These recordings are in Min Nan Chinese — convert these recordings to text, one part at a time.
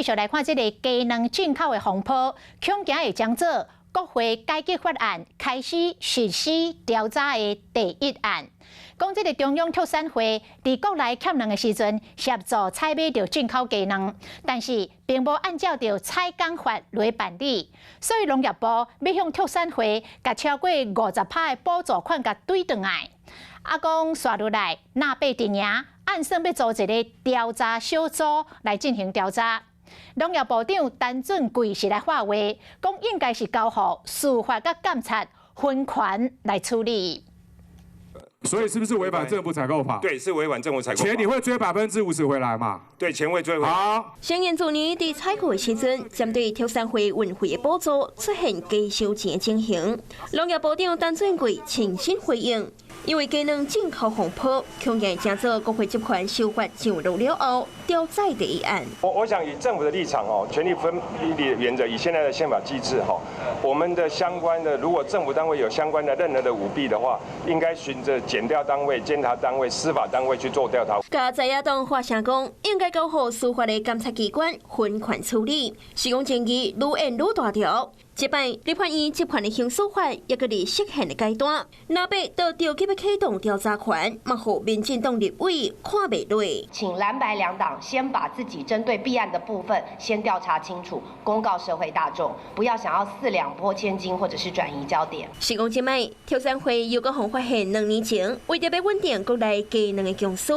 繼續來看這個雞卵進口的風波，恐驚會將做國會改革法案開始實施調查的第一案。講這個中央畜產會佇國內欠卵的時陣，協助採買著進口雞卵，但是並無按照著採購法來辦理，所以農業部欲向畜產會共超過50%的補助款共追轉來。啊，講紲落來，藍白陣營按算欲組一个調查小組來進行調查。農業部長陳俊貴是來發話，講應該是交予司法佮監察分權來處理。所以是不是違反政府採購法？對，是違反政府採購法。錢你會追50%回來嘛？對，錢會追回來。好。聲言去年佇採購的時陣，針對畜產會運費的補助出現加收錢的情形，農業部長陳俊貴親身回應，因為雞卵進口風波，恐驚成做國會職權修法上路了後，調查第一案。我想以政府的立場哦，權力分立的原則，以現在的憲法機制哈，我們的相關的，如果政府單位有相關的任何的舞弊的話，應該循著檢調單位、監察單位、司法單位去做調查。共在野黨發聲講，應該交予司法的監察機關分權處理，是講爭議愈演愈大條。這擺立法院職權的行使法猶閣佇釋憲的階段，藍白都著急欲啟動調查權，嘛予民進黨立委看袂落。請藍白兩黨先把自己針對弊案的部分先調查清楚，公告社會大眾，不要想要四兩撥千斤或者是轉移焦點。是講這擺，畜產會又閣予發現2年前為著欲穩定國內雞卵的供需，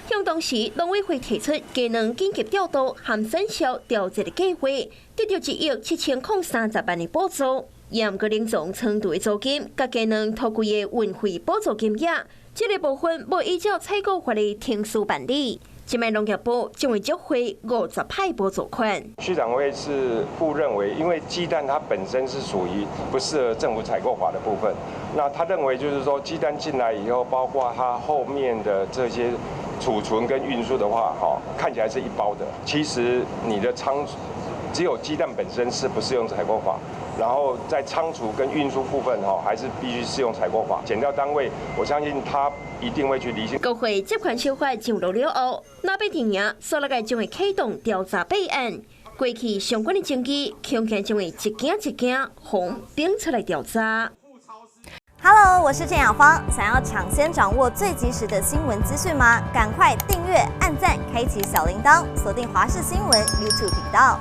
向當時農委會提出雞卵緊急調度和產銷調節的計劃，得著1億7030萬的補助，也毋過冷藏倉儲的租金、佮雞卵托櫃的運費補助金額，這个部分無依照採購法的程序辦理。這擺農業部將會追回50%補助款。畜產會是誤認為，因為雞蛋它本身是屬於不適合政府採購法的部分，那他認為就是說雞蛋進來以後，包括它後面的這些儲存跟運輸的話，哈，看起來是一包的，其實你的倉只有雞蛋本身是不適用採購法，然後在倉儲跟運輸部分，哈，還是必須適用採購法。檢調單位，我相信他一定會去釐清。國會職權修法上路了後，藍白陣營紲落來將會啟動調查備案，過去相關的證據，恐驚將會一件一件予拎出來調查。 Hello，我是鄭雅芳，想要搶先掌握最及時的新聞資訊嗎？趕快訂閱、按讚、開啟小鈴鐺，鎖定華視新聞 YouTube 頻道。